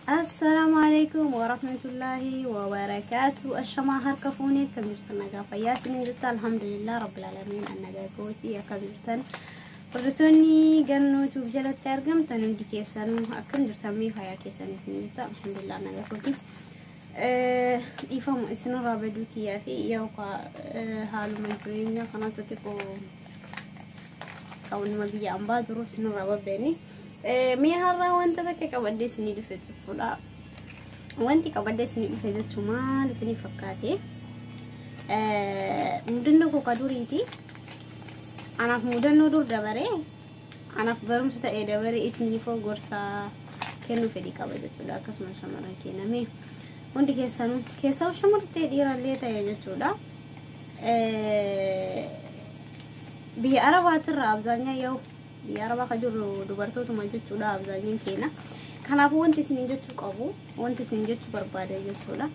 Assalaamu alaikum warahmatullahi wabarakaatu. Ashamaa, harka fuunee, akkam jirtan? Nagaa fayyaa isiniin jecha. Alhamdulillah rabbil aalamiin, an nagaa kooti. Akkam jirtan, hordoftoonni Gannoo Tube jalatti argamtan hundi keessanuu? Akkam jirtan? Mee fayyaa keessan isin jecha. Alhamdulillah, nagaa kooti. Dhiifama isinirraa baduu kiyyaa fi yookaan haaluma jireenyaa kanatu xiqqoo qabuunuma biyya ambaa jiru isinirraa babbeeni. Mee har'aa wanta takka qabadhee isinii dhufe jechuudha. Wanti qabadhee isinii dhufe jechuun maal isinii fakkaate? Mudannoo koo ka duriiti. Anaaf mudannoo dur dabaree, anaaf barumsa ta'ee dabaree, isiniifoo gorsa kennuu fedhii qaba jechuudha. Akkasuma shamarran kenname hundi keessanuu, keessaa shamartee dhiirallee ta'e jechuudha. Biyya Arabaatirraa abzaanyaa yoo biyya Arabaa kan jirru dubartootuma jechuudha abzaanyaan keenya. Kanaafuu wanti isiniin jechuu qabu, wanti isiniin jechuu barbaade jechuudha.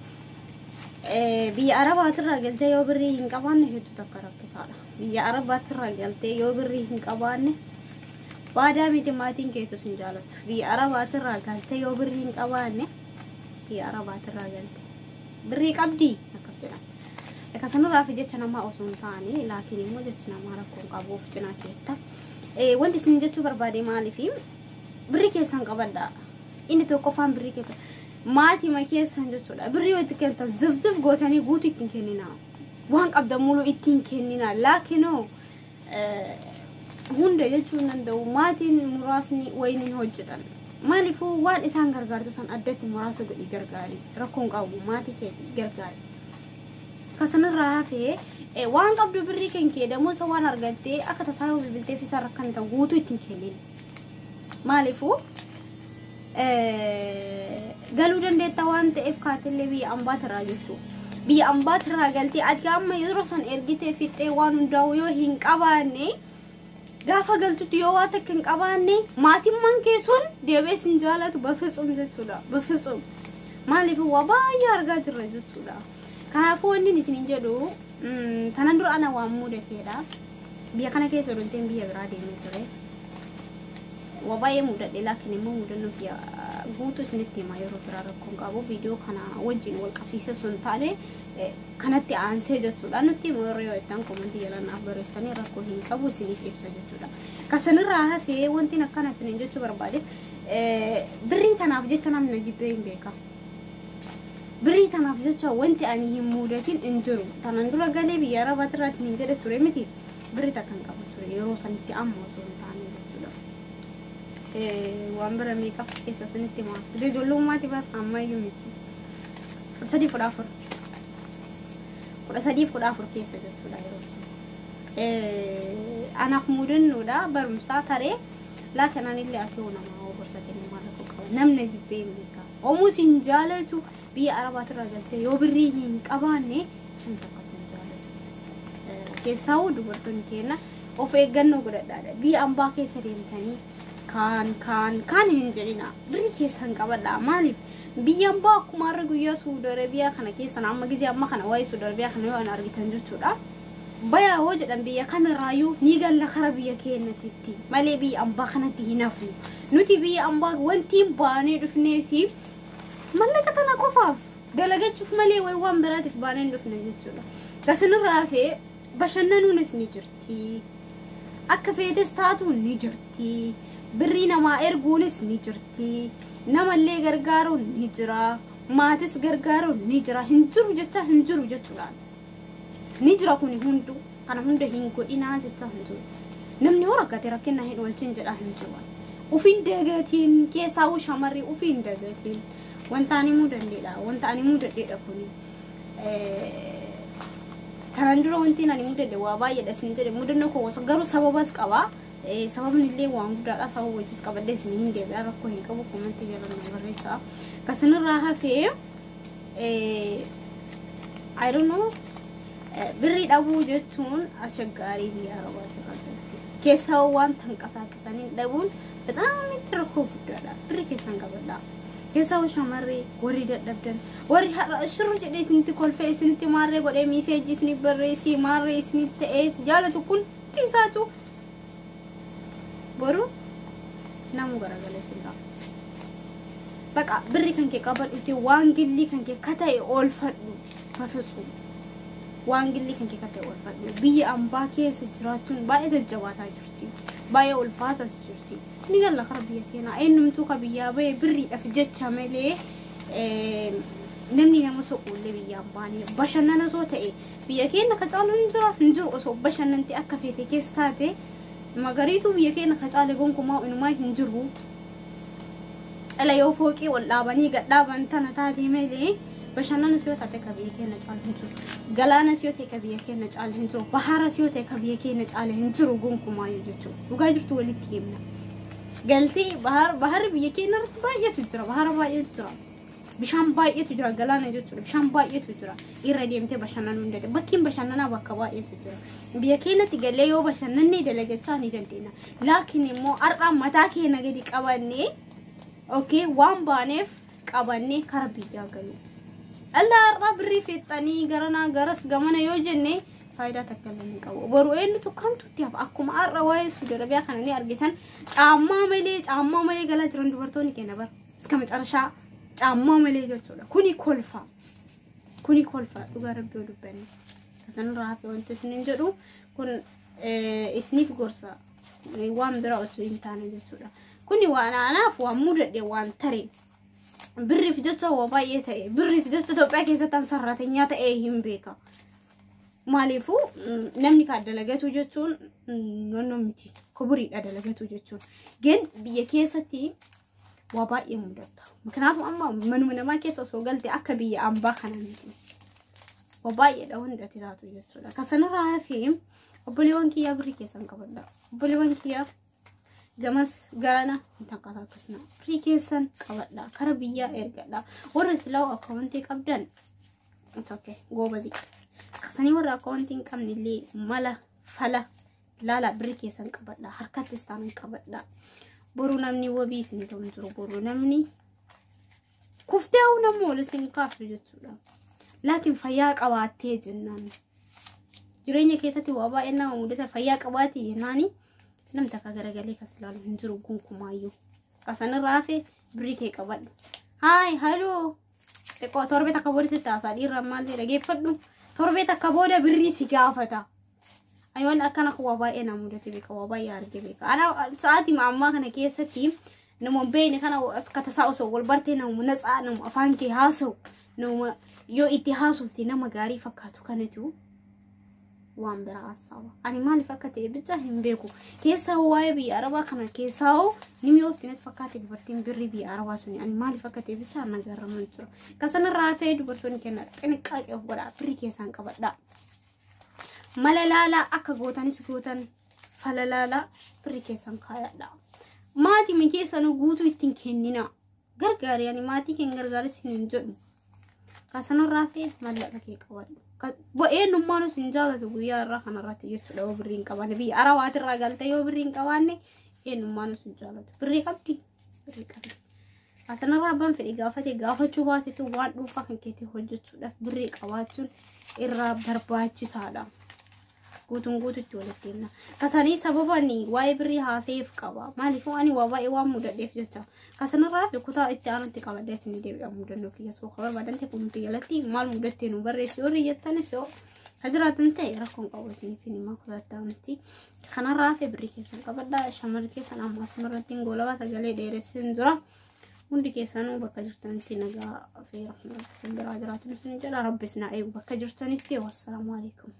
Biyya Arabaatirraa galtee yoo birrii hin qabaanne hedduu takka rakkisaadha. Biyya Arabaatirraa galtee yoo birrii hin qabaanne baadaa miti, maatiin keetus hin jaalatu. Biyya Arabaatirraa galtee yoo birrii hin qabaanne, biyya Arabaatirraa galtee birrii qabdii akkas jedhama. Akkasanirraa fi jecha namaa osoo hin taane, laakiin immoo jecha namaa rakkoo hin qabu, of cinaa keetta. Wanti isin jechuu barbaade maaliifi birrii keessan qabadha. Inni tokkoffaan birrii keessan maatima keessan jechuudha. Birrii yoo itti kennitan zifzif gootanii guutuu ittiin kennina. Waan qabdan muluu ittiin kennina. Laakiinoo hunda jechuu hin danda'u. Maatiin muraasni wayiniin hojjetan. Maaliifuu waan isaan gargaartu san addatti muraasa godhii gargaari. Rakkoon qabu, maatii keetii gargaari. Kasanirraa hafee waan qabdu birrii kan kee damuusa waan argattee akka tasaa yoo bilbilteef isaan rakkan guutuu ittiin kennin. Maaliifuu galuu dandeetta waan ta'eef kaatillee biyya ambaatirraa jechuudha. Biyya ambaatirraa galtee ati amma yeroo san ergitee fixxee waan hundaa'u yoo hin qabaanne, gaafa galtutti yoo waa takka hin qabaanne, maatimmaan kee sun deebi'ee sin jaalatu በፍጹም jechuudha. በፍጹም. Maaliif waa baay'ee argaa jirra jechuudha. Kanaafuu wanni isin jedhu, tanan dura ana waan mudateedha. Biyya kana keessa odonteen biyya biraa deemee ture. Waa baay'ee mudadhe, laakiin immoo mudannoo biyya guutuu isinitti hima yeroo biraa, rakkoon qabu. Viidiyoo kana wajjin wal qabsiisee sun taane kanatti aansee jechuudha. Nutti immoo yeroo yoo ittaan koomantii jala naaf barreessanii, rakkoo hin qabu, isiniif ibsa jechuudha. Kasanirraa hafee wanti akkana isiniin jechuu barbaade, birrii tanaaf jecha namni na jibbee hin beeka. Birrii tanaaf jecha wanti ani hin mudatin hin jiru. Tanan dura galee biyya Arabaatirraa isiniin jedhe ture miti. Birrii takka hin qabu ture yeroo sanitti, amma osoo hin taane jechuudha. Waan bira meeqa keessa isinitti himaa. Ijoollummaati bar, ammayyuu miti. 13, 14. 13, 14 keessa jechuudha yeroo sun. Anaaf mudannoodha barumsaa taree, laakiin anillee asii namaa gorsa kennu maal rakkoo qaba. Namni jibbee hin beeka. Omuus hin jaalatu. Biyya Arabaatirraa galtee yoo birrii hin qabaanne wanta akkas hin jaalatu. Keessaawuu dubartoonni keenya of eeggannoo godhadhaadha. Biyya ambaa keessa deemtanii kaan kaan kaan hin jedhina. Birrii keessan qabadha. Maaliif biyya ambaa akkuma har'a guyyaa Suudi Arabiyaa kana keessan amma gizee amma kana waa'ee Suudi Arabiyaa kana yoo argitan jechuudha. Bayaa hoo jedhan, biyya kamirraayyuu ni galla kara biyya keenyatitti malee biyya ambaa kanatti hin hafnu. Nuti biyya ambaa wanti hin baanee dhufnee fi mallaqa tana qofaaf dalagachuuf malee wayi waan biraatiif baanee hin dhufne jechuudha. Kasinirraa hafee bashannanuunis ni jirti. Akka feetes taatuun ni jirti. Birrii namaa erguunis ni jirti. Namallee gargaaruun ni jira. Maatis gargaaruun ni jira. Hin jiru jecha hin jiru jechuudha. Ni jira kuni hundu. Kana hunda hin godhinaa jecha hin jiru. Namni yoo rakkate rakkina hin oolchin jedhaa hin jiru. Ufiin dagatiin, keessaawuu shamarri ufiin dagatiin. Wanta ani mudadheedha. Wanta ani mudadheedha kuni. Kanan dura wanti ani mudadhe waa baay'eedha isin jedhe. Mudannoo koo garuu sababas qaba. Sababni illee waan guddaadha. Sababa wajjis qabadhee isin hin deebi'a, rakkoo hin qabu, koomantii jala nu barreessaa. Kasinirraa hafee, I don't know, birrii dhabuu jechuun ashaggaarii biyya Arabaatti irraa keessaa waan tanqasaaqisanii dhabuun በጣም itti rakkoo guddaadha. Birrii keessan qabadha. Keessaa shamarree warri dadhabdan, warri har'a shirru jedhee isinitti kolfee, isinitti maarree godhee, message isinif barreessii maarree isinitti ta'ee jaalatu kun isaatu boru namu garagalee isin qaba. Baqa birri kan kee qabadhuti waan gillii kan kee kata'e oolfadhu bafitsu. Waan gillii kan kee kata'e oolfadhu. Biyya ambaa keessa jiraachuun baay'ee jajjabaataa jirti. Baay'ee ulfaatas jirti. Ni galla kara biyya keenyaa. Eenyumtuu ka biyyaa bahe birriidhaaf jecha malee namni nama soquullee biyyaan baane bashannana osoo ta'e biyya keenya ka caalu hin jira hin jiru osoo bashannanti akka feete keessa taate magariituu biyya keenya ka caale gonkumaa inumaa hin jiru. Dhala yoo fooqii ol dhaabanii gad dhaaban tana taate malee bashannanas yoo taate ka biyya keenya caalu hin jiru. Galaanas yoo ta'e ka biyya keenya caalu hin jiru. Baharas yoo ta'e ka biyya keenya caalu hin jiru gonkumaayyuu jechuudha. Dhugaa jirtu walitti himna. Galtee baharri biyya keenya irratti baay'eetu jira. Bahara baay'eetu jira. Bishaan baay'eetu jira galaana jechuudha. Bishaan baay'eetu jira. Irra deemtee bashannanuu hin dandeenya. Bakkiin bashannanaa bakka baay'eetu jira. Biyya keenyatti galee yoo bashannannee dalagachaa ni dandeenya. Laakiin immoo har'aa mataa keenya gadi qabannee okay waan baaneef qabannee kara biyyaa galu. Dhala har'aa birrii feexxanii garanaa garas gamana yoo jenne faayidaa takka illee hin qabu. Boru eenyutu kamtu itti hafa? Akkuma har'a waa'ee Suudi Arabiyaa kana ni argitan caammaa malee galaa jiran dubartoonni keenya bara. Iska macarashaa caammaa malee jechuudha. Kuni kolfa. Kuni kolfa dhugaa rabbii yoo dubbanne. Kasanirraa hafe wanti isin hin jedhu kun isiniif gorsa waan bira osoo hin taane jechuudha. Kuni waan anaaf waan mudadhe waan tare. Birriif jecha waa baay'ee ta'e. Birriif jecha Itoophiyaa keessatti an sarratenyaa ta'ee hin beeka. Maaliifuu namni kan dalagatu jechuun nonnoo miti. Kuburiidha dalagatu jechuun. Gen biyya keessatti waa baay'ee mudata. Kanaafuu amma manuma namaa keessa osoo galte akka biyya ambaa kana miti. Waa baay'eedha hundi ati taatu jechuudha. Kasanirraa hafee obboleewwan kiyyaa birrii keessan qabadha. Obboleewwan kiyyaa gamas garana hin tanqasaaqasna. Birrii keessan qabadha. Kara biyyaa ergadha. Warra silaa akkaawuntii qabdan it's okay goobazii. Kasanii warra akkaawuntii hin qabne illee mala fala laala birrii keessan qabadha. Harkattis taanan qabadha. Boru namni wabii isin ta'u hin jiru. Boru namni kuftee hoo namni ol isin kaasu jechuudha. Laakiin fayyaa qabaattee jennaan. Jireenya keessatti waa baay'ee nama mudata fayyaa qabaatee jennaani namni takka garagalee kas ilaalu hin jiru gonkumaayyuu. Kasanirraa hafe birrii kee qabadhu. Haay haloo xiqqoo torbee takka booda sitti haasaa dhiirri ammaallee dhageeffadhu. Torbee takka booda birrii si gaafata. Ani waan akkana waa baay'ee na mudate beeka waa baay'ee arge beeka. Ana sa'aatii ammaa kana keessatti nama hin beekne kana akka tasaa osoo wal bartee nama natsaa nama afaan kee haasa'u nama yoo itti haasofte nama gaarii fakkaatu kanatu waan biraa haasa'u. Ani maaliif akka ta'e bicha hin beeku. Keessaa waa'ee biyya Arabaa kana keessaa hoo ni mi'oofti natti fakkaate dubartiin birrii biyya Arabaa tuni. Ani maaliif akka ta'e bicha na garraman jira. Kasanirraa hafee dubartoonni kenna xinqaaqee of godhaa birrii keessaan qabadhaa. Mala laalaa akka gootanis gootan fala laalaa birrii keessan kaayadha. Maatii mi keessanuu guutuu ittiin kennina. Gargaari ani maatii keen gargaaris hin jedhu. Kasanirraa hafee mallaqa kee qabadhu. Eenyummaan sin jaalatu guyyaa irraa kanarratti jechuudha yoo birrii hin qabaanne biyya Arabaatirraa galte yoo birrii hin qabaanne eenyummaan sin jaalatu. Birrii qabdi. Birrii qabdi. Kasanirraa abbaan fedhe gaafate gaafachuu baatetu waan dhuunfaa kan keetii hojjechuudhaaf birrii qabaachuun irraa barbaachisaadha. Guutuun guututti walitti himna. Kasanii sababani waa'ee birrii haasayeef qaba. Maaliifuu ani waa baay'ee waan mudadheef jecha. Kasanirraa fi kutaa itti aanutti qabadhee isin deebi'a mudannoo kiyya soo ka barbaadan ta'e kunuunti jalatti maal mudattee nu barreessi yoo riyyatanis yoo ka jiraatan ta'e rakkoon qabu isiniif himaa kutaa itti aanutti. Kanarraa fi birrii keessan qabadhaa. Shamarri keessan amma asumarratti hin goolabaa sagalee dheeressin jira. Hundi keessanuu bakka jirtanitti nagaa fi rahmata isin biraa jiraatu isin jedha. Rabbi isin haa eegu bakka jirtanitti. Wassalaamu alaikum.